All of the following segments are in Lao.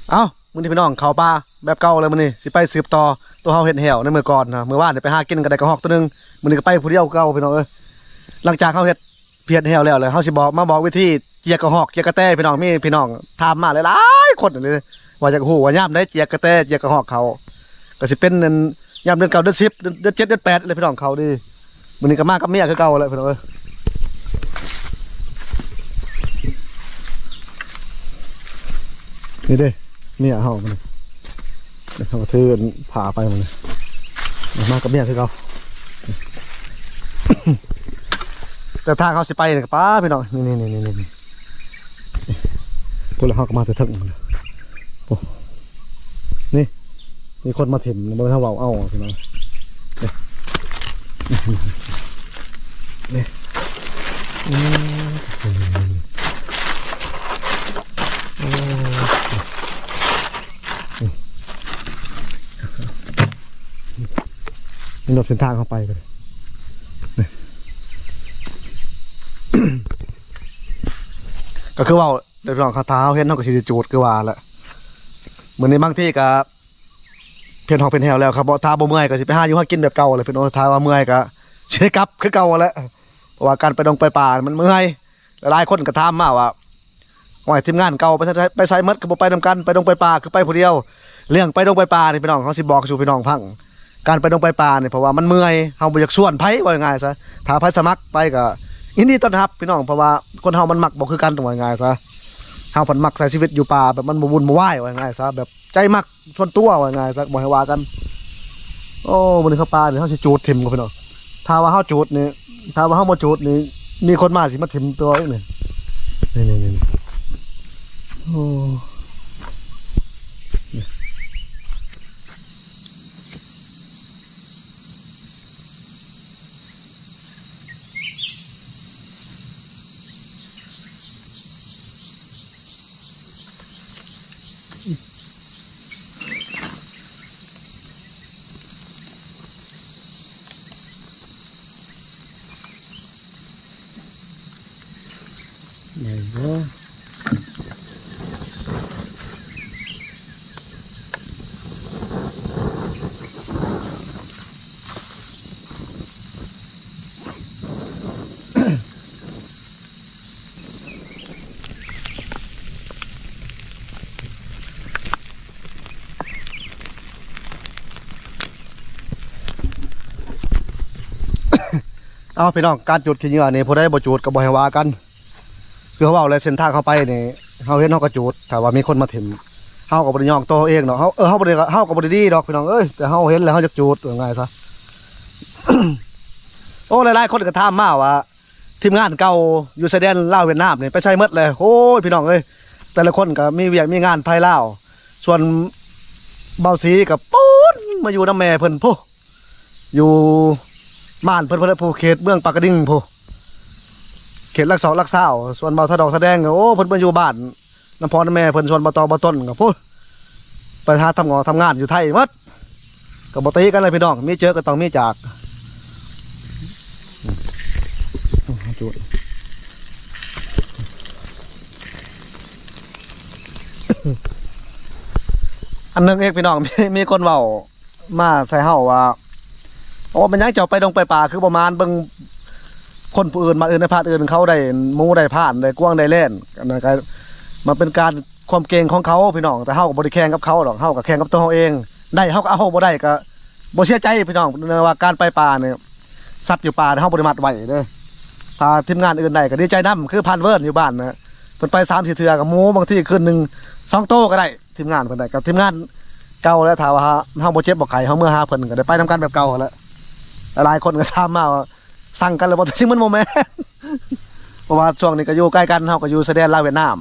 ເອົ້າ ມື້ນີ້ພີ່ນ້ອງ ເຂົ້າປ່າແບບເກົ່າເລີຍ. ມື້ນີ້ຊິໄປສືບຕໍ່ ໂຕເຮົາເຮັດແຮ້ວໃນມື້ກ່ອນນະ. ມື້ວານນີ້ໄປຫາກິນກໍໄດ້ກະຮອກໂຕໜຶ່ງ, ມື້ນີ້ກໍໄປຜູ້ດຽວຄືເກົ່າພີ່ນ້ອງເອີຍ. ຫຼັງຈາກເຮົາເຮັດ ເຮັດແຮ້ວແລ້ວ ແລ້ວເຮົາຊິບອກ ມາບອກວິທີຈຽກກະຮອກ ຈຽກກະແຕພີ່ນ້ອງ. ມີພີ່ນ້ອງຖາມມາຫຼາຍໆຄົນເລີຍ ວ່າຢາກຮູ້ວ່າຍາມໃດຈຽກກະແຕ ຈຽກກະຮອກເຂົ້າ. ກໍຊິເປັນ ອັນ ຍາມເດືອນເກົ້າ ເດືອນສິບ ເດືອນ ເດືອນເຈັດ ເດືອນແປດເລີຍພີ່ນ້ອງ ເຂົ້າດີ. ມື້ນີ້ກໍມາກັບເມຍຄືເກົ່າແຫຼະພີ່ນ້ອງເອີຍ. ນີ້ເດ້ ເມຍເຮົາ ມື້ນີ້ເຮົາກໍຖືຜ້າໄປ ມື້ນີ້ມາກັບເມຍຄືເກົ່າ. ແຕ່ທາງເຮົາຊິໄປນີ້ກໍປາພີ່ນ້ອງ ນີ້ໆໆໆ ພຸ້ນລະ ເຮົາກໍມາແຕ່ເທິງພຸ້ນລະ. ໂອ້ ນີ້ ມີຄົນມາຖິ້ມ ບໍ່ແມ່ນເຮົາເວົ້າເອົາພີ່ນ້ອງ. ນີ້ ນີ້ ໂອ້ ນີ້ ນີ້ເນາະ ເສັ້ນທາງເຮົາໄປກັນ ນີ້ ກໍຄືເວົ້າ ເດີພີ່ນ້ອງ ຖ້າເຮົາເຫັນເຮົາກໍຊິໄດ້ຈູດຄືວ່າແຫຼະ. ມື້ນີ້ບາງທີກໍເພັນຮອກເພັນແຮ້ວແລ້ວ ຄັນບໍ່ ຖ້າບໍ່ເມື່ອຍກໍຊິໄປຫາຢູ່ຫາກິນແບບເກົ່າແຫຼະພີ່ນ້ອງ. ຖ້າວ່າເມື່ອຍກໍຊິໄດ້ກັບຄືເກົ່າແຫຼະ ເພາະວ່າການໄປດົງໄປປ່າມັນເມື່ອຍ. ຫຼາຍໆຄົນກໍຖາມມາວ່າ ໂອ້ຍ ທີມງານເກົ່າໄປໃສ ໄປໃສໝົດ ຄືບໍ່ໄປນຳກັນ ໄປດົງໄປປ່າ ຄືໄປຜູ້ດຽວ. ເລື່ອງໄປດົງໄປປ່ານີ້ພີ່ນ້ອງ ເຮົາຊິບອກສູ່ພີ່ນ້ອງຟັງ. ການໄປດົງໄປປ່ານີ້ ເພາະວ່າມັນເມື່ອຍ ເຮົາບໍ່ຢາກຊວນໃຜ ເວົ້າງ່າຍໆຊະ. ຖ້າໃຜສະໝັກໄປກໍຍິນດີຕ້ອນຮັບພີ່ນ້ອງ ເພາະວ່າຄົນເຮົາມັນມັກບໍ່ຄືກັນ ເວົ້າງ່າຍໆຊະ. ເຮົາພັດມັກໃຊ້ຊີວິດຢູ່ປ່າແບບມັນບໍ່ວຸ່ນບໍ່ວາຍ ເວົ້າງ່າຍໆຊະ ແບບໃຈມັກສ່ວນຕົວ ເວົ້າງ່າຍໆຊະ ບໍ່ໃຫ້ວ່າກັນ. ໂອ້ ມື້ນີ້ເຂົ້າປ່ານີ້ ເຮົາຊິຈູດຖິ້ມກ່ອນພີ່ນ້ອງ. ຖ້າວ່າເຮົາຈູດນີ້ ຖ້າວ່າເຮົາບໍ່ຈູດນີ້ ມີຄົນມາຊິມາຖິ້ມຕົວອີກນີ້ ນີ້ໆໆ ໂອ້ ໄດ້ບໍ່? ເອົາ ພີ່ນ້ອງ ການຈູດຂີ້ເຫຍື້ອນີ້ ຜູ້ໃດບໍ່ຈູດກໍບໍ່ໃຫ້ວ່າກັນ. ຄືເຮົາເວົ້າແຫຼະ ເສັ້ນທາງເຮົາໄປນີ້ ເຮົາເຫັນເຮົາກໍຈູດ ຖ້າວ່າມີຄົນມາຖິ້ມ ເຮົາກໍບໍ່ໄດ້ຍ້ອງໂຕເຮົາເອງເນາະ. ເຮົາ ເອີ ເຮົາບໍ່ໄດ້ ເຮົາກໍບໍ່ໄດ້ດີດອກ ພີ່ນ້ອງເອີຍ ແຕ່ເຮົາເຫັນແລ້ວເຮົາຢາກຈູດ ວ່າງ່າຍຊະ. ໂອ້ ຫຼາຍໆຄົນກໍຖາມມາວ່າ ທີມງານເກົ່າຢູ່ຊາຍແດນລາວຫວຽດນາມນີ້ໄປໃສໝົດແລ້ວ? ໂອ້ຍ ພີ່ນ້ອງເອີຍ ແຕ່ລະຄົນກໍມີວຽກມີງານໄປລາວ. ສ່ວນບ່າວສີກໍປູນມາຢູ່ນຳແມ່ເພິ່ນພຸ້ນ ຢູ່ບ້ານເພິ່ນພຸ້ນແຫຼະ ຜູ້ເຂດເມືອງປາກກະດິງພຸ້ນ ເຂດຫຼັກສອງຫຼັກຊາວ. ສ່ວນບ່າວສະດອກສະແດງກໍ ໂອ້ ເພິ່ນມາຢູ່ບ້ານ ນຳພໍ່ນຳແມ່ເພິ່ນ. ສ່ວນບ່າວຕອກບ່າວຕົ້ນກໍພຸ້ນ ໄປຫາທຳງອກທຳງານຢູ່ໄທໝົດ. ກໍບໍ່ຕີກັນແຫຼະພີ່ນ້ອງ ມີເຈີກໍຕ້ອງມີຈາກ. ອັນໜຶ່ງອີກພີ່ນ້ອງ ມີ ມີຄົນເວົ້າ ມາໃສ່ເຮົາວ່າ ໂອ້ ແມ່ນຫຍັງເຈົ້າໄປດົງໄປປ່າຄືບໍ່ໝານ ເບິ່ງຄົນຜູ້ອື່ນ ບ້ານອື່ນ ໃນພາກອື່ນ ເຂົາໄດ້ໝູໄດ້ພານ ໄດ້ກວາງໄດ້ແລນ. ອັນນັ້ນກໍມັນເປັນການ ຄວາມເກັ່ງຂອງເຂົາພີ່ນ້ອງ ແຕ່ເຮົາກໍບໍ່ໄດ້ແຂ່ງກັບເຂົາດອກ ເຮົາກໍແຂ່ງກັບຕົວເຮົາເອງ. ໄດ້ເຮົາກໍເອົາ ບໍ່ໄດ້ກໍບໍ່ເສຍໃຈພີ່ນ້ອງ. ເນື່ອງວ່າການໄປປ່ານີ້ ສັດຢູ່ປ່າເຮົາບໍ່ໄດ້ມັດໄວ້ເດີ້. ຖ້າທີມງານອື່ນໄດ້ກໍດີໃຈນຳ ຄືພານເວີນຢູ່ບ້ານນະ ເພິ່ນໄປສາມສີ່ເທື່ອ ກັບໝູ ບາງທີຄືນໜຶ່ງສອງໂຕກໍໄດ້. ທີມງານເພິ່ນໄດ້ ກັບທີມງານເກົ່າແຫຼະ. ຖ້າວ່າເຮົາບໍ່ເຈັບບໍ່ໄຂ້ ເຮົາເມືອຫາເພິ່ນກໍໄດ້ໄປນຳກັນແບບເກົ່າຫັ້ນແຫຼະ. ຫຼາຍໆຄົນກໍຖາມມາວ່າ ສັ່ງກັນແລ້ວບໍ່? ທີ່ຈິງມັນບໍ່ແມ່ນ ເພາະວ່າຊ່ວງນີ້ກໍຢູ່ໃກ້ກັນ ເຮົາກໍຢູ່ຊາຍແດນລາວຫວຽດນາມ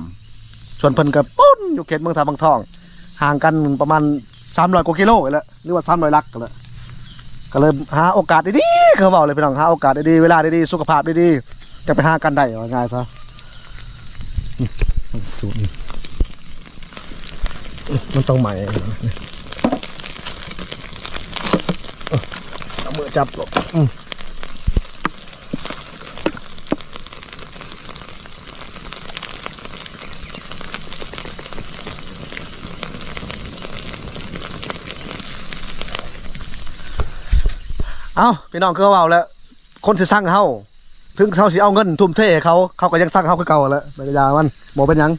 ສ່ວນເພິ່ນກໍປຸ້ນຢູ່ເຂດເມືອງທ່າວັງທອງ ຫ່າງກັນປະມານສາມຮ້ອຍກວ່າກິໂລນີ້ແຫຼະ ຫຼືວ່າສາມຮ້ອຍຫຼັກຫັ້ນແຫຼະ. ກໍເລີຍຫາໂອກາດດີໆ ຄືເວົ້າເລີຍພີ່ນ້ອງ ຫາໂອກາດດີໆ ເວລາດີໆ ສຸຂະພາບດີໆ ຈັ່ງໄປຫາກັນໄດ້ ວ່າງ່າຍຊະ. ສູດນີ້ ມັນຕ້ອງໃໝ່ ເອົາມືຈັບໂລດ. ເອົ້າ ພີ່ນ້ອງ ຄືເວົ້າແລ້ວ ຄົນຊິຊັງເຮົາ ເຖິງເຮົາຊິເອົາເງິນທຸ່ມເທໃຫ້ເຂົາ ເຂົາກໍຍັງຊັງເຮົາຄືເກົ່າແຫຼະ ແຕ່ກໍຢ່າມັນ ບໍ່ເປັນຫຍັງ.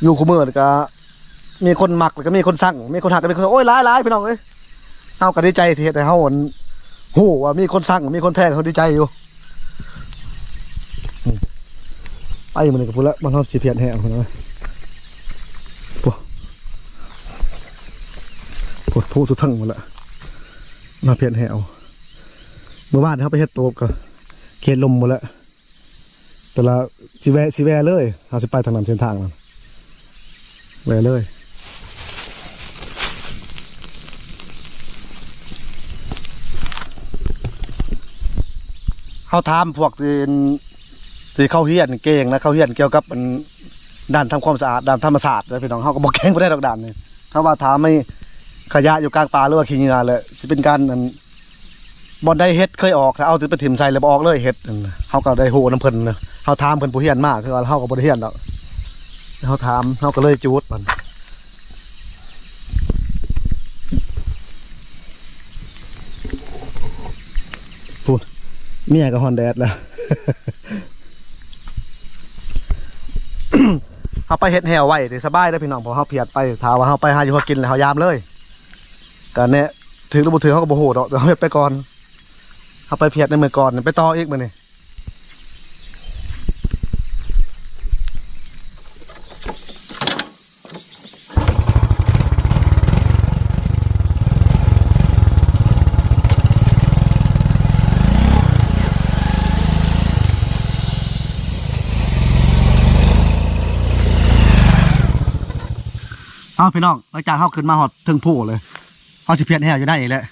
ຢູ່ຄູ່ມື້ນີ້ກໍມີຄົນມັກ ແລ້ວກໍມີຄົນຊັງ ມີຄົນຮັກ ກໍມີຄົນ ໂອ້ຍ ຫຼາຍໆ ພີ່ນ້ອງເອີຍ. ເຮົາກໍດີໃຈທີ່ເຮັດໃຫ້ເຮົາ ອັນ ຮູ້ວ່າມີຄົນຊັງ ມີຄົນແພງ ເຮົາດີໃຈຢູ່. ໄປມື້ນີ້ກໍພຸ້ນລະ ບ້ານເຮົາຊິພຽດແຫ້ວພຸ້ນນະ ໂພດໂພສຸດເທິງພຸ້ນລະ ມາພຽດແຫ້ວ. ມື້ວານເຮົາໄປເຮັດໂຕບກໍເຂດລົມໝົດລະ ແຕ່ລະ ຊິແວ່ ຊິແວ່ເລີຍ ເຮົາຊິໄປທາງນັ້ນ ເສັ້ນທາງນັ້ນ ແວ່ເລີຍ. ເຮົາຖາມພວກທີ່ ທີ່ເຂົາຮຽນເກັ່ງນະ ເຂົາຮຽນກ່ຽວກັບອັນ ດ້ານທຳຄວາມສະອາດ ດ້ານທຳມະຊາດເດີພີ່ນ້ອງ ເຮົາກໍບໍ່ເກັ່ງປານໃດດອກດ້ານນີ້. ຖ້າວ່າຖາມໃນຂະຫຍະຢູ່ກາງປ່າ ຫຼືວ່າຂີ້ເຫຍື້ອແຫຼະ ຊິເປັນການອັນ ບ່ອນໃດເຫັດເຄີຍອອກ ຖ້າເອົາແຕ່ໄປຖິ້ມໃສ່ແລ້ວບໍ່ອອກເລີຍເຫັດ ເຮົາກໍໄດ້ຮູ້ນຳເພິ່ນ ເຮົາຖາມເພິ່ນ ຜູ້ຮຽນມາ ຄືວ່າເຮົາກໍບໍ່ໄດ້ຮຽນດອກ ເຮົາຖາມ ເຮົາກໍເລີຍຈູດມັນ. ພຸ້ນ ເມຍກໍຮ້ອນແດດແລ້ວ ເຮົາໄປເຮັດແຫ້ວໄວ້ນີ້ສະບາຍເດີພີ່ນ້ອງ ເພາະເຮົາພຽດໄປ ຖ້າວ່າເຮົາໄປຫາຢູ່ຫາກິນແລ້ວເຮົາຢາມເລີຍ ກໍແນະ ຖືກຫຼືບໍ່ຖືກເຮົາກໍບໍ່ຮູ້ດອກ ແຕ່ເຮົາເຮັດໄປກ່ອນ ເຮົາໄປພຽດໃນມື້ກ່ອນ ໄປຕໍ່ອີກມື້ນີ້. ເອົາ ພີ່ນ້ອງ ຫຼັງຈາກເຮົາຂຶ້ນມາຮອດເທິງພູເລີຍ ເຮົາຊິພຽດແຫ້ວຢູ່ໃນນີ້ແຫຼະ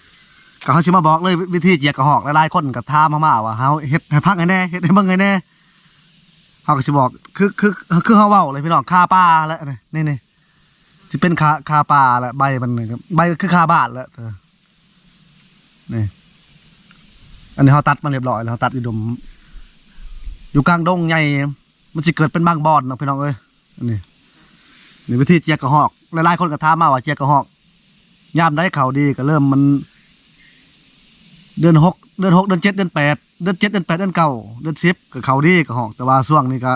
ກໍເຮົາຊິມາບອກເລີຍ ວິ ວິທີຈຽກກະຮອກ ຫຼາຍໆຄົນກໍຖາມເຮົາມາວ່າ ເຮົາເຮັດໃຫ້ຟັງໃຫ້ແດ່ ເຮັດໃຫ້ເບິ່ງໃຫ້ແດ່ ເຮົາກໍຊິບອກ ຄື ຄື ຄືເຮົາເວົ້າເລີຍພີ່ນ້ອງ ຄາປ່າແຫຼະ ນີ້ ນີ້ ຊິເປັນຄາ ຄາປ່າແຫຼະ ໃບມັນນີ້ ໃບກໍຄືຄາບ້ານແຫຼະ ນີ້ ອັນນີ້ເຮົາຕັດມາຮຽບຮ້ອຍແລ້ວ ເຮົາຕັດຢູ່ດົມ ຢູ່ກາງດົງໃຫຍ່ ມັນຊິເກີດເປັນບາງບ່ອນເນາະ ພີ່ນ້ອງເອີຍ. ນີ້ ນີ້ວິທີຈຽກກະຮອກ ຫຼາຍໆຄົນກໍຖາມມາວ່າຈຽກກະຮອກຍາມໃດເຂົ້າດີ ກໍເລີ່ມມັນ ເດືອນຫົກ ເດືອນຫົກ ເດືອນເຈັດ ເດືອນແປດ ເດືອນເຈັດ ເດືອນແປດ ເດືອນເກົ້າ ເດືອນສິບ ກໍເຂົ້າດີກະຮອກ ແຕ່ວ່າຊ່ວງນີ້ກໍ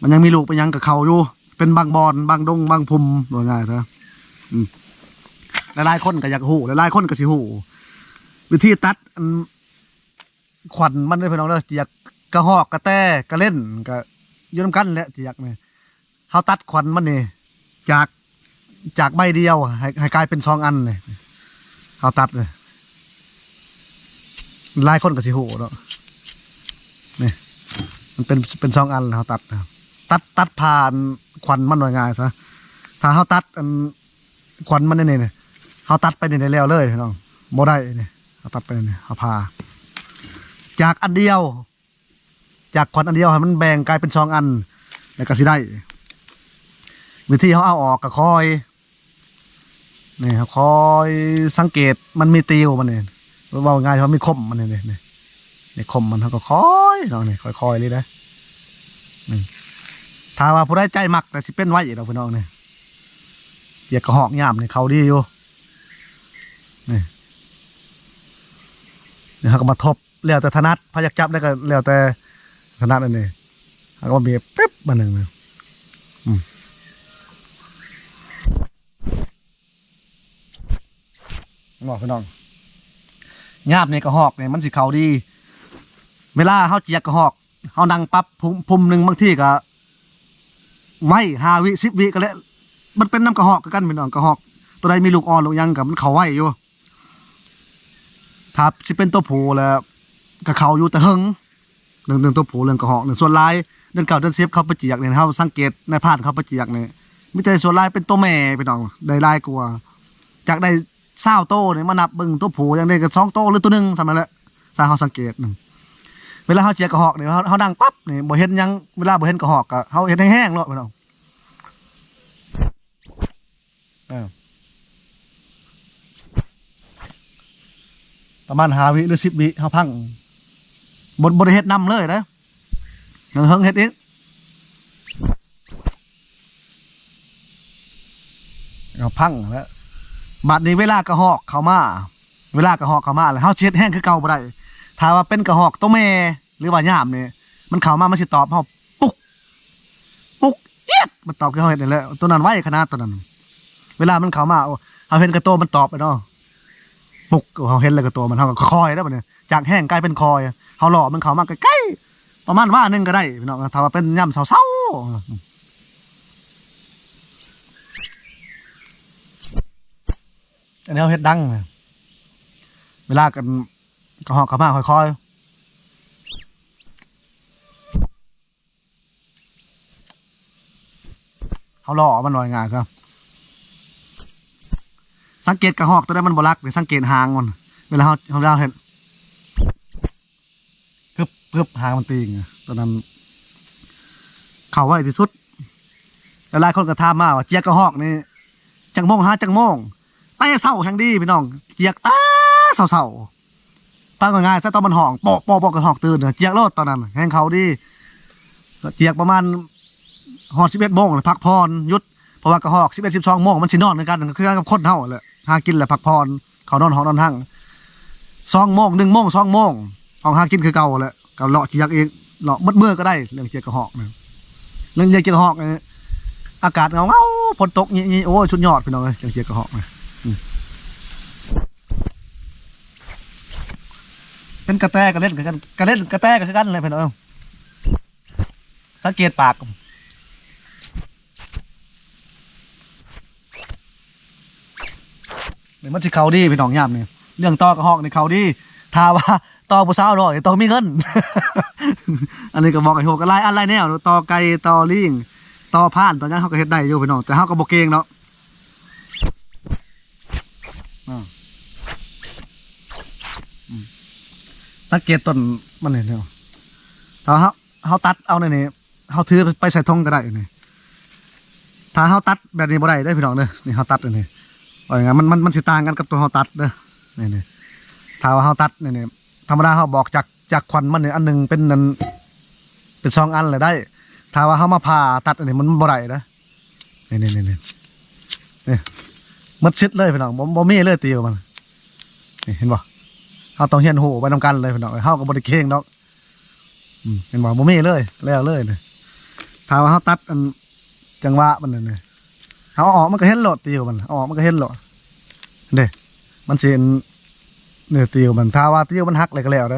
ມັນຍັງມີລູກ ເປັນຫຍັງກໍເຂົ້າຢູ່ ເປັນບາງບ່ອນ ບາງດົງ ບາງພຸ່ມ ວ່າງ່າຍຊະ. ອືມ ຫຼາຍໆຄົນກໍຢາກຮູ້ ຫຼາຍໆຄົນກໍຊິຮູ້ ວິທີຕັດອັນ ຂວັນມັນເດີພີ່ນ້ອງເດີ ຈຽກກະຮອກ ກະແຕ ກະເລັນ ກະຢູ່ນຳກັນແຫຼະ ຈຽກນີ້ ເຮົາຕັດຂວັນມັນນີ້ ຈາກ ຈາກໃບດຽວໃຫ້ ໃຫ້ກາຍເປັນສອງອັນນີ້ ເຮົາຕັດນີ້ ຫຼາຍຄົນກໍຊິຮູ້ເນາະ ນີ້ ມັນເປັນ ເປັນສອງອັນ ເຮົາຕັດ ຕັດ ຕັດຜ່ານຂວັນມັນ ວ່າງ່າຍຊະ ຖ້າເຮົາຕັດອັນ ຂວັນມັນນີ້ ນີ້ ເຮົາຕັດໄປນີ້ໄດ້ແລ້ວເລີຍພີ່ນ້ອງ ບໍ່ໄດ້ນີ້ ເຮົາຕັດໄປນີ້ ເຮົາຜ່າ ຈາກອັນດຽວ ຈາກຂວັນອັນດຽວໃຫ້ມັນແບ່ງກາຍເປັນສອງອັນ ແລ້ວກໍຊິໄດ້ ວິທີເຮົາເອົາອອກກໍຄ່ອຍ ນີ້ ເຮົາຄ່ອຍສັງເກດ ມັນມີຕິວມັນນີ້ ເວົ້າງ່າຍວ່າມີຄົມມັນນີ້ ນີ້ ນີ້ຄົມມັນ ເຮົາກໍຄ່ອຍເນາະ ນີ້ຄ່ອຍໆເລີຍເດ້ ນີ້ ຖ້າວ່າຜູ້ໃດໃຈມັກກໍຊິເປັນໄວດອກພີ່ນ້ອງນີ້ ຈຽກກະຮອກຍາມນີ້ເຂົ້າດີຢູ່ ນີ້ ນີ້ເຮົາກໍມາທົບ ແລ້ວແຕ່ຖະໜັດ ໃຜຢາກຈັບໄດ້ກໍແລ້ວແຕ່ຖະໜັດອັນນີ້ ເຮົາກໍມາບີບ ປຶບ ບາດໜຶ່ງນະ ອືມ ເນາະພີ່ນ້ອງ ຍາມນີ້ກະຮອກນີ້ມັນຊິເຂົ້າດີ ເວລາເຮົາຈຽກກະຮອກ ເຮົານັ່ງປັບພຸ່ມ ພຸ່ມໜຶ່ງ ບາງທີກໍໄວ ຫ້າວິ ສິບວິກໍແລ້ວ ມັນເປັນນຳກະຮອກຄືກັນພີ່ນ້ອງ ກະຮອກໂຕໃດມີລູກອ່ອນລູກຫຍັງກໍມັນເຂົ້າໄວຢູ່ ຖ້າຊິເປັນໂຕຜູ້ແລ້ວກໍເຂົ້າຢູ່ແຕ່ເຫິງ ເລື່ອງ ເລື່ອງໂຕຜູ້ ເລື່ອງກະຮອກນີ້ ສ່ວນຫຼາຍເດືອນເກົ້າເດືອນສິບເຂົາໄປຈຽກນີ້ ເຮົາສັງເກດນາຍພານເຂົາໄປຈຽກນີ້ ມີແຕ່ສ່ວນຫຼາຍເປັນໂຕແມ່ພີ່ນ້ອງ ໄດ້ຫຼາຍກວ່າ ຈາກໄດ້ຊາວໂຕນີ້ ມານັບເບິ່ງໂຕຜູ້ຢ່າງໃດກໍສອງໂຕ ຫຼືໂຕໜຶ່ງ ສ່ຳນັ້ນແຫຼະ ຖ້າເຮົາສັງເກດ ເວລາເຮົາຈຽກກະຮອກນີ້ ເຮົາ ເຮົານັ່ງປັບນີ້ ບໍ່ເຫັນຫຍັງ ເວລາບໍ່ເຫັນກະຮອກກໍ ເຮົາເຮັດແຫ້ງໆໂລດພີ່ນ້ອງ ເອີ ປະມານຫ້າວິ ຫຼືສິບວິ ເຮົາພັງ ບໍ່ ບໍ່ໄດ້ເຮັດນຳເລີຍເດ້ ເຫິງໆເຮັດອີກ ເຮົາພັງແລ້ວ ບາດນີ້ເວລາກະຮອກເຂົ້າມາ ເວລາກະຮອກເຂົ້າມາແລ້ວ ເຮົາຊິເຮັດແຮງຄືເກົ່າບໍ່ໄດ້. ຖ້າວ່າເປັນກະຮອກໂຕແມ່ ຫຼືວ່າຍາມນີ້ ມັນເຂົ້າມາ ມັນຊິຕອບເຮົາ ປຸກ ປຸກ ອຽດ ມັນຕອບຄືເຮົາເຮັດນີ້ແຫຼະ. ໂຕນັ້ນໄວຂະໜາດໂຕນັ້ນ. ເວລາມັນເຂົ້າມາ ໂອ້ ເຮົາເຫັນແຕ່ໂຕມັນຕອບແລ້ວເນາະ ປຸກ ເຮົາເຫັນແລ້ວກະໂຕມັນ ເຮົາກະຄ່ອຍແລ້ວບັດນີ້ ຈາກແຮງກາຍເປັນຄ່ອຍ. ເຮົາລໍມັນເຂົ້າມາໃກ້ໆ ປະມານວາໜຶ່ງກະໄດ້ພີ່ນ້ອງ ຖ້າວ່າເປັນຍາມເຊົ້າໆ. ອັນນີ້ເຮົາເຮັດດັງ ເວລາກັນ ກະຮອກເຂົ້າມາຄ່ອຍໆ ເຮົາລໍມັນ ເວົ້າງ່າຍໆຊະ. ສັງເກດກະຮອກໂຕໃດມັນບໍ່ລັກ ສັງເກດຫາງມັນ ເວລາເຮົາ ເວລາເຮົາເຮັດ ປຶບ ປຶບ ຫາງມັນຕີງ ໂຕນັ້ນເຂົ້າໄວທີ່ສຸດ. ຫຼາຍໆຄົນກະຖາມມາວ່າ ຈຽກກະຮອກນີ້ຈັກໂມງຫາຈັກໂມງ? ແຕ່ເຊົ້າແຮງດີພີ່ນ້ອງ ຈຽກແຕ່ເຊົ້າໆ ຟັງງ່າຍໆຊະ ຕອນມັນຮ້ອງ ໂປະໆໆ ກະຮອກຕື່ນ ຈຽກໂລດຕອນນັ້ນ ແຮງເຂົ້າດີ. ຈຽກປະມານຮອດສິບເອັດໂມງ ແລ້ວພັກຜ່ອນ ຢຸດ ເພາະວ່າກະຮອກສິບເອັດ ສິບສອງໂມງມັນຊິນອນຄືກັນ ຄືກັນກັບຄົນເຮົາແຫຼະ ຫາກິນແລ້ວພັກຜ່ອນ ເຂົ້ານອນຫ້ອງນອນຮັງ. ສອງໂມງ ໜຶ່ງໂມງ ສອງໂມງ ອອກຫາກິນຄືເກົ່າແຫຼະ ກະເລາະຈຽກອີກ ເລາະໝົດມື້ກະໄດ້. ເລື່ອງຈຽກກະຮອກນະ ເລື່ອງຈຽກກະຮອກນີ້ ອາກາດເຫງົາໆ ຝົນຕົກນີ້ ໂອ້ຍ ສຸດຍອດພີ່ນ້ອງເອີຍ ເລື່ອງຈຽກກະຮອກນະ. ອືມ ເປັນກະແຕກະເຫຼັ້ນຄືກັນ ກະເຫຼັ້ນກະແຕກະຄືກັນແຫຼະພີ່ນ້ອງ. ສັງເກດປາກ ນີ້ມັນຊິເຂົ້າດີພີ່ນ້ອງ ຍາມນີ້ ເລື່ອງຕໍ່ກະຮອກນີ້ເຂົ້າດີ. ຖ້າວ່າຕໍ່ຜູ້ສາວນ້ອຍຕ້ອງມີເງິນ. ອັນນີ້ກະບອກໃຫ້ຮູ້ ກະຫຼາຍອັນຫຼາຍແນວ ຕໍ່ໄກ່ ຕໍ່ລີງ ຕໍ່ພານ ຕໍ່ຫຍັງເຮົາກະເຮັດໄດ້ຢູ່ພີ່ນ້ອງ ແຕ່ເຮົາກະບໍ່ເກັ່ງເນາະ. ອາ ອືມ ສັງເກດຕົ້ນມັນນີ້ ຖ້າເຮົາ ເຮົາຕັດເອົາໃນນີ້ ເຮົາຖືໄປໃສ່ຖົງກະໄດ້ນີ້. ຖ້າເຮົາຕັດແບບນີ້ບໍ່ໄດ້ເດີພີ່ນ້ອງເດີ. ນີ້ເຮົາຕັດອັນນີ້ ວ່າງ່າຍມັນ ມັນ ມັນຊິຕ່າງກັນກັບໂຕເຮົາຕັດເດີ. ນີ້ ນີ້ ຖ້າວ່າເຮົາຕັດນີ້ ນີ້ ທຳມະດາເຮົາບອກຈາກ ຈາກຂວັນມັນນີ້ ອັນໜຶ່ງເປັນອັນ ເປັນສອງອັນແຫຼະໄດ້. ຖ້າວ່າເຮົາມາຜ່າຕັດອັນນີ້ ມັນບໍ່ໄດ້ເດີ. ນີ້ ນີ້ ນີ້ ນີ້ ໝົດສິດເລີຍພີ່ນ້ອງ ບໍ່ ບໍ່ມີເລີຍຕິວມັນ. ນີ້ເຫັນບໍ່ ເຮົາຕ້ອງຮຽນຮູ້ໄປນຳກັນເລີຍພີ່ນ້ອງ ເຮົາກະບໍ່ໄດ້ເກັ່ງດອກ. ອືມ ເຫັນບໍ່ ບໍ່ມີເລີຍ ແລ້ວເລີຍນີ້. ຖ້າວ່າເຮົາຕັດອັນ ຈັງຫວະມັນນີ້ ເຮົາເອົາອອກມັນກະເຫັນໂລດ ຕິວມັນ ເອົາອອກມັນກະເຫັນໂລດເດ້. ມັນຊິ ນີ້ຕິວມັນ ຖ້າວ່າຕິວມັນຫັກແລ້ວກະແລ້ວເດ້.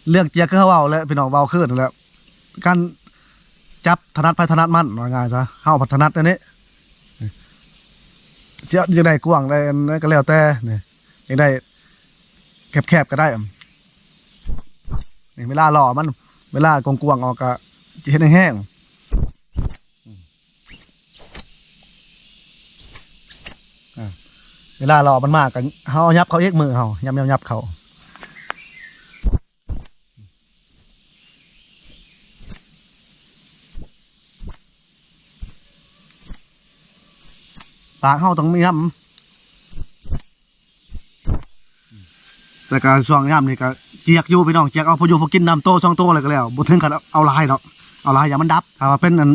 ເລື່ອງຈຽກຄືເຮົາເວົ້າແຫຼະພີ່ນ້ອງ ເວົ້າຄືນັ້ນແຫຼະ ການຈັບຖະໜັດໃຜຖະໜັດມັນ ວ່າງ່າຍຊະ. ເຮົາພັດຖະໜັດແນວນີ້ ຈະຢາກໄດ້ກວ້າງໄດ້ອັນໃດກະແລ້ວແຕ່ນີ້ ຢາກໄດ້ແຄບໆກະໄດ້. ນີ້ເວລາລໍມັນ ເວລາກວ້າງໆອອກກະຈະເຮັດແຮງໆ. ອາ ເວລາລໍມັນມາກະເຮົາຫຍັບເຂົ້າອີກ ມືເຮົາຫຍັບໆໆເຂົ້າ. ປາກເຮົາຕ້ອງມີນຳ ແລ້ວກະຊ່ວງຍາມນີ້ກະຈຽກຢູ່ພີ່ນ້ອງ ຈຽກເອົາພໍຢູ່ພໍກິນນຳ ໂຕສອງໂຕແລ້ວກະແລ້ວ ບໍ່ເຖິງຂັ້ນເອົາຫຼາຍດອກ ເອົາຫຼາຍຢ້ານມັນດັບ. ຖ້າວ່າເປັນອັນ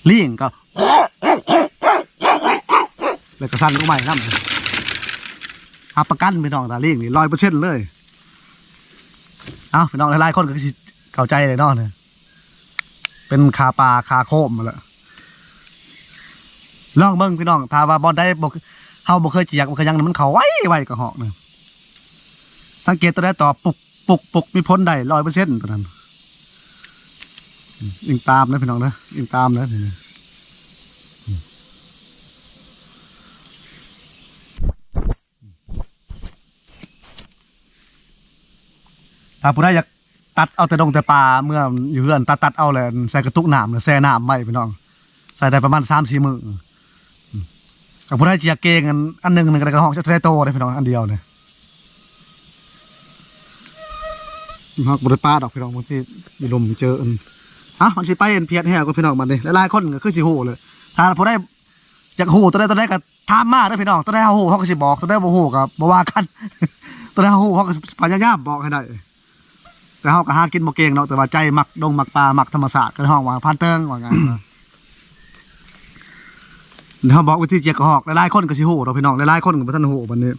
ລີງກະ ແລ້ວກະສັ່ນລູກໄມ້ນຳ ຮັບປະກັນພີ່ນ້ອງ ຖ້າລີງນີ້ຮ້ອຍເປີເຊັນເລີຍ. ເອົ້າ ພີ່ນ້ອງຫຼາຍໆຄົນກະຄືຊິເຂົ້າໃຈແຫຼະເນາະ ເປັນຄາປ່າຄາໂຄມຫັ້ນແຫຼະ. ລອງເບິ່ງພີ່ນ້ອງ ຖ້າວ່າບ່ອນໃດບໍ່ ເຮົາບໍ່ເຄີຍຈຽກ ບໍ່ເຄີຍຫຍັງ ມັນເຂົ້າໄວໆ ກະຮອກນະ. ສັງເກດໂຕໃດຕອບປຸກ ປຸກ ປຸກ ມີຜົນໄດ້ຮ້ອຍເປີເຊັນໂຕນັ້ນ. ອືມ ອີງຕາມເດີພີ່ນ້ອງເດີ ອີງຕາມເດີ. ຖ້າຜູ້ໃດຢາກຕັດເອົາແຕ່ດົງແຕ່ປ່າເມືອຢູ່ເຮືອນ ຕັດ ຕັດເອົາແລ້ວໃສ່ກະຕຸກນ້ຳ ແຊ່ນ້ຳໄວ້ພີ່ນ້ອງ ໃຊ້ໄດ້ປະມານສາມສີ່ມື້. ອືມ ຖ້າຜູ້ໃດຈະຢາກເກັ່ງອັນ ອັນໜຶ່ງນີ້ກະໄດ້ ກະຮອກຈັກເທົ່າໃດໂຕເດ້ພີ່ນ້ອງ ອັນດຽວນີ້. ເຮົາກະບໍ່ໄດ້ປາດອກພີ່ນ້ອງ ບາງທີຢູ່ລຸ່ມເຈີອັນ ເອົ້າ ມັນຊິໄປອັນພຽດແຮວກວ່າພີ່ນ້ອງ ບາດນີ້ຫຼາຍໆຄົນກະຄືຊິຮູ້ແຫຼະ. ຖ້າຜູ້ໃດຢາກຮູ້ໂຕໃດໂຕໃດກະຖາມມາເດີພີ່ນ້ອງ ໂຕໃດເຮົາຮູ້ເຮົາກະຊິບອກ ໂຕໃດບໍ່ຮູ້ກະບໍ່ວ່າກັນ ໂຕໃດເຮົາຮູ້ເຮົາກະພະຍາຍາມບອກໃຫ້ໄດ້. ແຕ່ເຮົາກະຫາກິນບໍ່ເກັ່ງເນາະ ແຕ່ວ່າໃຈມັກດົງມັກປ່າ ມັກທຳມະຊາດ ກະເລີຍຮ້ອງວ່າພານເຕີງ ວ່າງ່າຍ. ເຮົາບອກວິທີຈຽກກະຮອກ ຫຼາຍໆຄົນກະຊິຮູ້ດອກພີ່ນ້ອງ ຫຼາຍໆຄົນກະບໍ່ທັນຮູ້ບາດນີ້.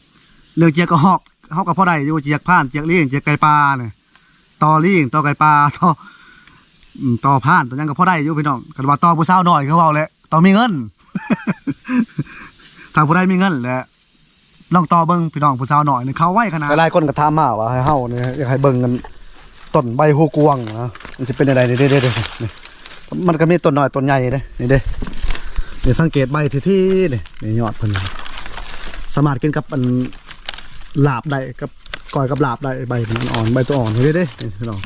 ເລື່ອງຈຽກກະຮອກ ເຮົາກໍພໍໄດ້ຢູ່ ຈຽກພານ ຈຽກລີງ ຈຽກໄກ່ປ່ານີ້ ຕໍ່ລີງ ຕໍ່ໄກ່ປ່າ ຕໍ່ ອືມ ຕໍ່ພານ ຕໍ່ຫຍັງກໍພໍໄດ້ຢູ່ພີ່ນ້ອງ. ຄັນວ່າຕໍ່ຜູ້ສາວນ້ອຍ ຄືເວົ້າແຫຼະ ຕ້ອງມີເງິນ ຖ້າຜູ້ໃດມີເງິນແຫຼະ ລອງຕໍ່ເບິ່ງພີ່ນ້ອງ ຜູ້ສາວນ້ອຍນີ້ເຂົ້າໄວຂະໜາດ. ຫຼາຍໆຄົນກໍຖາມມາວ່າໃຫ້ເຮົານີ້ ຢາກໃຫ້ເບິ່ງອັນ ຕົ້ນໃບຫູກວາງນະ ມັນຊິເປັນຈັ່ງໃດ. ນີ້ເດ້ ນີ້ເດ້ ນີ້ ມັນກໍມີຕົ້ນນ້ອຍຕົ້ນໃຫຍ່ເດ້ ນີ້ເດ້ ນີ້ສັງເກດໃບທີ່ໆ ນີ້ ນີ້ຍອດເພິ່ນ ສາມາດກິນກັບອັນ ລາບໄດ້ ກັບ ກ້ອຍກັບລາບໄດ້. ໃບມັນອ່ອນ ໃບຕົວອ່ອນ ນີ້ເດ້ ນີ້ພີ່ນ້ອງ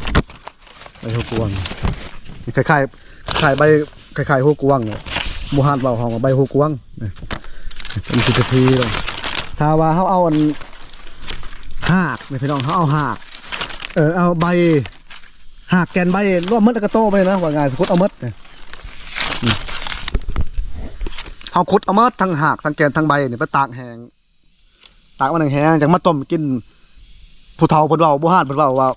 ໃບຫູກວາງ ນີ້ຄ້າຍໆ ຄ້າຍໆໃບ ຄ້າຍໆຫູກວາງນີ້ ບູຮານເວົ້າ ເຮົາວ່າໃບຫູກວາງນີ້ ເປັນສິບນາທີແລ້ວ. ຖ້າວ່າເຮົາເອົາອັນ ຮາກນີ້ພີ່ນ້ອງ ເຮົາເອົາຮາກ ເອີ ເອົາໃບ ຮາກແກ່ນໃບລວມໝົດ ແລ້ວກໍໂຕໄປນະ ວ່າງ່າຍ ຂຸດເອົາໝົດນີ້ ອືມ ເຮົາຂຸດເອົາໝົດ ທັງຮາກ ທັງແກ່ນ ທັງໃບນີ້ ໄປຕາກແຫ້ງ ຕາກມັນແຫ້ງໆ ຈັ່ງມາຕົ້ມກິນ. ຜູ້ເຖົ້າເພິ່ນເວົ້າ ບູຮານເພິ່ນເວົ້າວ່າ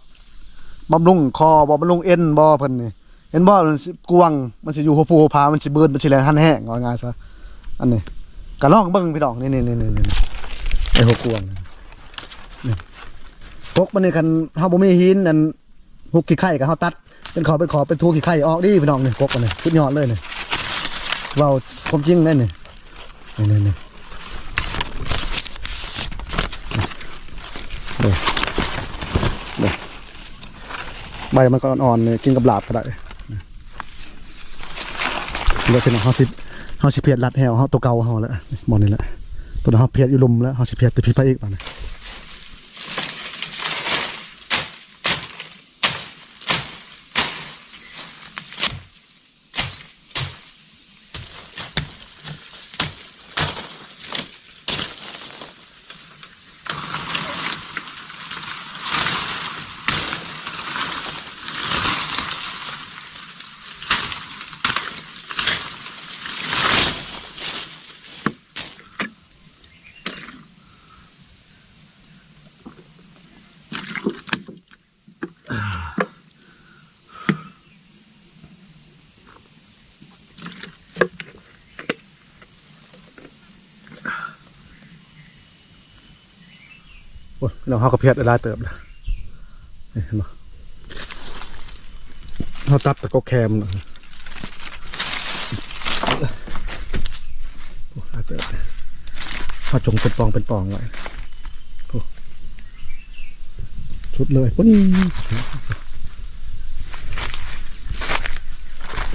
ບຳລຸງຄໍບໍ່ ບຳລຸງເອັນບໍ່ ເພິ່ນນີ້ ເຫັນບໍ່ ມັນຊິກວາງ ມັນຊິຢູ່ຫົວພູຫົວຜາ ມັນຊິບືນ ມັນຊິແລ່ນຫັນແຮງ ວ່າງ່າຍຊະ. ອັນນີ້ກໍລອງເບິ່ງພີ່ນ້ອງ ນີ້ໆໆໆ ໄອ້ຫົວກວາງນີ້ ກົກມັນນີ້ ຄັນເຮົາບໍ່ມີຫີນ ອັນ ຮຸກຂີ້ໄຂ່ກໍເຮົາຕັດເປັນຂອບເປັນຂອບ ເປັນທຸຂີ້ໄຂ່ອອກເດ້ພີ່ນ້ອງ. ນີ້ກົກອັນນີ້ສຸດຍອດເລີຍນີ້ ເວົ້າຄວາມຈິງເລີຍນີ້ ນີ້ໆໆ ເບິ່ງ ເບິ່ງ ໃບມັນກໍອ່ອນໆ ນີ້ ກິນກັບລາບກໍໄດ້. ແລ້ວພີ່ນ້ອງ ເຮົາຊິ ເຮົາຊິພຽດລັດແຫ້ວເຮົາ ຕົວເກົ່າເຮົາແຫຼະ ບ່ອນນີ້ແຫຼະ. ຕົວນັ້ນເຮົາພຽດຢູ່ລຸ່ມແລ້ວ ເຮົາຊິພຽດແຕ່ພີ້ໄປອີກບາດນີ້. ໂອ້ຍ ພີ່ນ້ອງ ເຮົາກໍພຽດໄດ້ຫຼາຍເຕີບແລ້ວ ນີ້ເຫັນບໍ່? ເຮົາຕັດແຕ່ກົກແຄມ ໂອ້ ຫຼາຍເຕີບ ເຮົາຈົ່ງເປັນປ່ອງເປັນປ່ອງໄວ້ ໂອ້ ສຸດເລີຍພຸ້ນ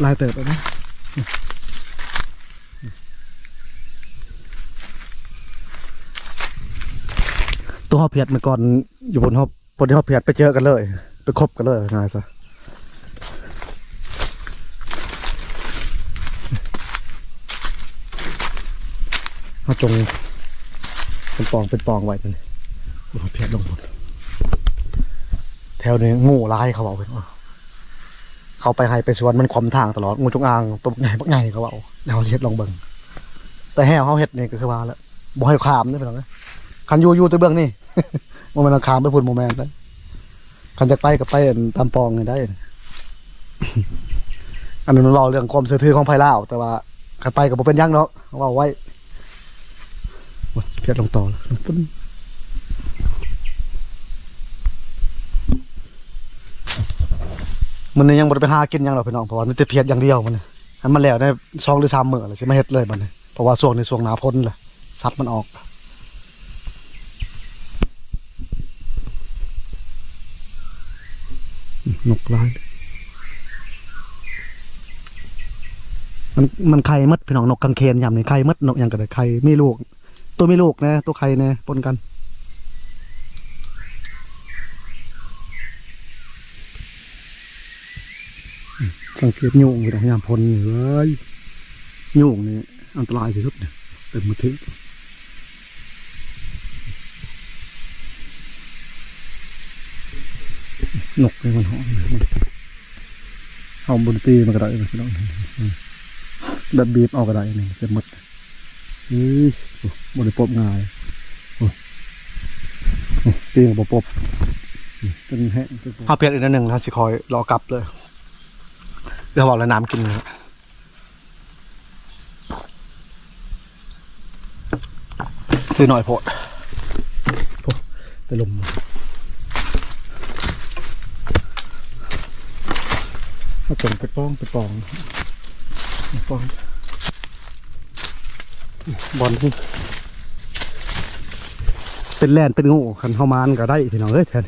ຫຼາຍເຕີບແລ້ວນະ. ຕົວເຮົາພຽດມາກ່ອນຢູ່ພຸ້ນ ເຮົາ ພໍດີເຮົາພຽດໄປເຈີກັນເລີຍ ໄປຄົບກັນເລີຍ ງ່າຍຊະ. ເຮົາຈົ່ງເປັນປ່ອງເປັນປ່ອງໄວ້ ໂອ້ ພຽດລົງພຸ້ນ ແຖວນີ້ງູຫຼາຍ ເຂົາເວົ້າ ເຂົາໄປໄຮ່ໄປສວນ ມັນຂວາງທາງຕະຫຼອດ ງູຈົງອາງໂຕບັກໃຫຍ່ບັກໃຫຍ່ ເຂົາເວົ້າ. ແລ້ວເຮົາຊິເຮັດລອງເບິ່ງ ແຕ່ແຫ້ວເຮົາເຮັດນີ້ກໍຄືວ່າແຫຼະ ບໍ່ໃຫ້ຂ້າມເດ້ພີ່ນ້ອງເອີຍ. ຄັນຢູ່ ຢູ່ແຕ່ເບື້ອງນີ້ ບໍ່ແມ່ນວ່າຂ້າມໄປພຸ້ນ ບໍ່ແມ່ນເດ້. ຄັນຢາກໄປກໍໄປອັນຕາມປ່ອງນີ້ໄດ້. ອັນນັ້ນມັນເວົ້າເລື່ອງຄວາມເຊື່ອຖືຂອງໃຜລາວ ແຕ່ວ່າຄັນໄປກໍບໍ່ເປັນຫຍັງດອກ ເວົ້າໄວ້. ໂອ້ຍ ພຽດລົງຕໍ່ແລ້ວ ມື້ນີ້ຍັງບໍ່ໄດ້ໄປຫາກິນຫຍັງດອກພີ່ນ້ອງ ເພາະວ່າມີແຕ່ພຽດຢ່າງດຽວມື້ນີ້. ໃຫ້ມັນແລ້ວໄດ້ສອງຫຼືສາມມື້ແລ້ວຊິມາເຮັດເລີຍບັດນີ້ ເພາະວ່າຊ່ວງນີ້ຊ່ວງໜ້າຝົນແຫຼະ ສັດມັນອອກ. ນົກຫຼາຍ ມັນ ມັນໄຂ່ໝົດພີ່ນ້ອງ ນົກກາງເຂນຍາມນີ້ໄຂ່ໝົດ ນົກຫຍັງກໍໄດ້ໄຂ່ ມີລູກ ຕົວມີລູກແດ່ ຕົວໄຂ່ແດ່ ປົນກັນ. ສັງເກດຍຸງພີ່ນ້ອງ ຍາມຝົນນີ້ເວີຍ ຍຸງນີ້ອັນຕະລາຍທີ່ສຸດນີ້ ເຕັມມາເທະ ນົກນີ້ມັນຫອມ ເຮົາບໍ່ໄດ້ຕີມັນກໍໄດ້ພີ່ນ້ອງ ແບບບີບເອົາກໍໄດ້ ນີ້ເຕັມໝົດ. ເອີຍ ໂອ້ ບໍ່ໄດ້ປົບງ່າຍ ໂອ້ ໂອ້ ຕີນກໍບໍ່ປົບ ຈົນແຫ້ງ. ເຮົາພຽດອີກໜ້ອຍໜຶ່ງ ເຮົາຊິຄ່ອຍເລາະກັບເລີຍ ເອີ ເວົ້າແລ້ວນ້ຳກິນ ຄືໜ້ອຍໂພດ. ໄປລົມ ເອົາຕົງໄປປ້ອງ ໄປປ້ອງ ໄປປ້ອງ ບ່ອນທີ່ເປັນແລ່ນເປັນງູ ຄັນເຮົາມານກໍໄດ້ ພີ່ນ້ອງເອີຍ ແທ້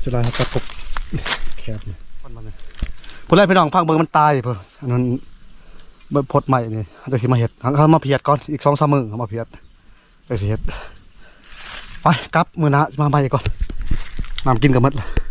ຈະໄດ້ຮັບປະກົບແຄບນີ້ ພຸ້ນແຫຼະ ພີ່ນ້ອງ ພັງເບິ່ງມັນຕາຍພຸ້ນ ອັນນັ້ນ ເບິ່ງ ພົດໄມ້ນີ້ ເຮົາຈະຊິມາເຮັດ ເຮົາມາພຽດກ່ອນ ອີກສອງສາມມື້ເຮົາມາພຽດ ຈັ່ງຊິເຮັດ ໄປ ກັບ ມື້ໜ້າຊິມາໃໝ່ກ່ອນ ນ້ຳກິນກໍໝົດລະ.